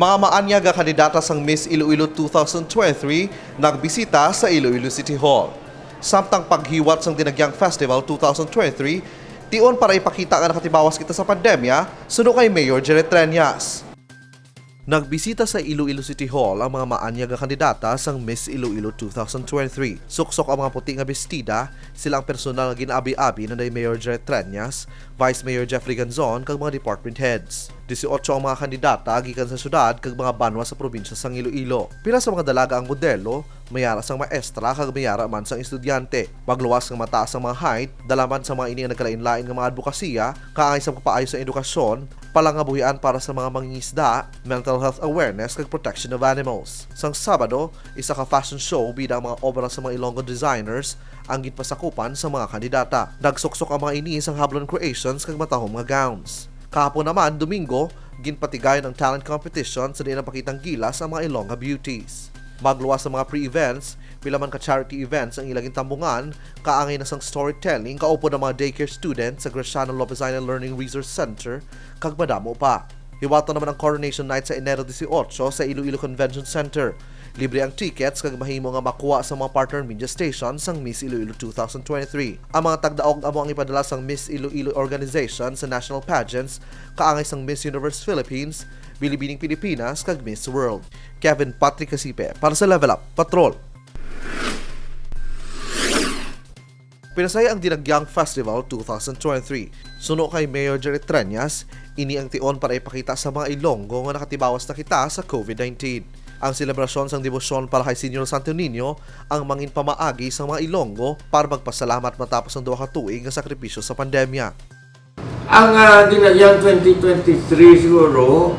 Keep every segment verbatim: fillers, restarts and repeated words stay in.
Ang maanyag nga kandidata sang Miss Iloilo two thousand twenty-three nagbisita sa Iloilo City Hall. Samtang paghiwat sang Dinagyang Festival two thousand twenty-three, tion para ipakita nga nakatibawas kita sa pandemya, suno kay Mayor Jerry Treñas. Nagbisita sa Iloilo City Hall ang mga maanyag nga kandidata sang Miss Iloilo two thousand twenty-three. Suksok ang mga puti nga bestida, sila ang personal nga gin-abi-abi ni Mayor Jerry Treñas, Vice Mayor Jeffrey Ganzon, kag mga department heads. Dieciocho ang mga kandidata gikan sa syudad kag mga banwa sa probinsya sang Iloilo. Pila sa mga dalaga ang modelo, may ara sang maestra kag may ara man sang estudyante. Magluwas nga mataas ang mga height, dala man sa mga ini ang nagkalain-lain nga mga adbokasiya, kaangay sa pagpaayo sa edukasyon, palangabuhian para sa mga mangingisda, mental health awareness, kag protection of animals. Sang Sabado, isa ka fashion show bida ang mga obra sa mga Ilonggo designers ang ginpasakupan sa mga kandidata. Nagsuksok ang mga ini sang hablon creations kag matahom nga gowns. Kahapon naman, Domingo, ginpatigayon ang talent competition sa diin nagpakitang gilas ang mga Ilongga beauties. Magluwas sa mga pre-events, pila man ka charity events ang ila gintambungan, kaangay na sang storytelling, kaupod ang mga daycare students sa Graciano Lopez Island Learning Resource Center, kag madamo pa. Hiwaton naman ang Coronation Night sa Enero dieciocho sa Iloilo Convention Center. Libre ang tickets kag mahimo nga makuha sa mga partner media station sang Miss Iloilo two thousand twenty-three. Ang mga tagdaog amo ang ipadala sang Miss Iloilo Organization sa national pageants kaangay sang Miss Universe Philippines, Binibining Pilipinas, kag Miss World. Kevin Patrick Casipe para sa Level Up Patrol. Pinasaya ang Dinagyang Festival two thousand twenty-three. Suno kay Mayor Jerry Treñas, ini ang tion para ipakita sa mga Ilonggo nga nakatibawas na kita sa COVID nineteen. Ang selebrasyon sang debosyon para kay Señor Santo Niño ang mangin pamaagi sa mga Ilonggo para magpasalamat matapos ang duha ka tuig nga sakripisyo sa pandemya. Ang, ah, Dinagyang twenty twenty-three siguro,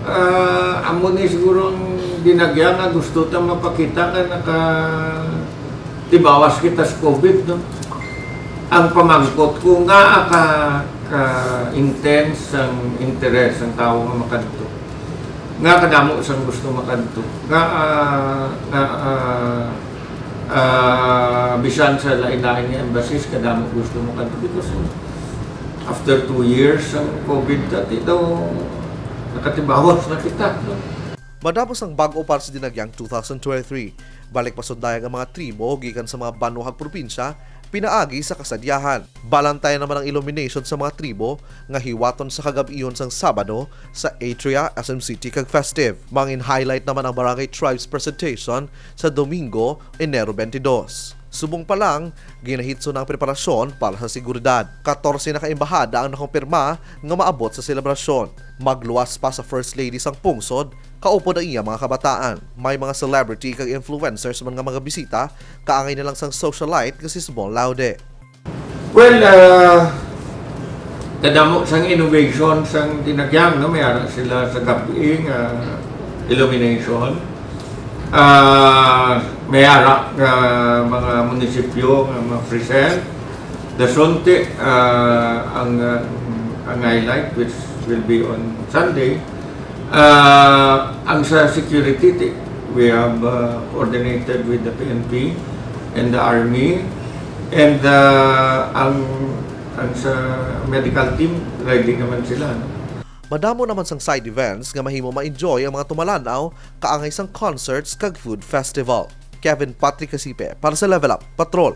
ah, amo ni siguro ang Dinagyang nga gusto ta mapakita nga nakatibawas kita sa COVID, no? Ang pamangkot ko nga ka, ka intense ang interes ang tawo nga makadto. Nga kadamo sang gusto makadto. Nga, ah, nga, ah, ah, bisan sa lain-lain nga embassies, kadamo gusto makadto because after two years ang COVID, dati daw nakatibawas na kita, no? Madamo sang bag-o para sa Dinagyang two thousand twenty-three. Balik pasundayag ang mga tribo gikan sa mga banwa kag probinsya pinaagi sa kasadyahan. Balantayan naman ang illumination sa mga tribo nga hiwaton sa kagab-ihon sang Sabado sa Atria, S M City, kag Festive. Mangin highlight naman ang Barangay Tribes Presentation sa Domingo, Enero twenty-two. Subong pa lang, ginahitso na ang preparasyon para sa seguridad. Katorse na ka embahada ang nakumpirma nga maabot sa selebrasyon. Magluwas pa sa First Lady sang pungsod, kaupod ang iya mga kabataan. May mga celebrity kag influencers man nga magabisita, kaangay na lang sang socialite nga si Small Laude. Well, ah, kadamo sang innovation sang Dinagyang, no? May ara sila sa gab-i nga illumination. Ah, may ara nga mga munisipyo nga ma-present. Dason ti, ah, ang, ah, ang highlight, which will be on Sunday, ah, ang sa security, ti, we have, ah, coordinated with the P N P and the army, and, ah, ang, ang sa medical team, ready naman sila, no? Madamo naman sang side events nga mahimo ma-enjoy ang mga tumalan-aw kaangay sang concerts kag food festival. Kevin Patrick Casipe para sa Level Up Patrol.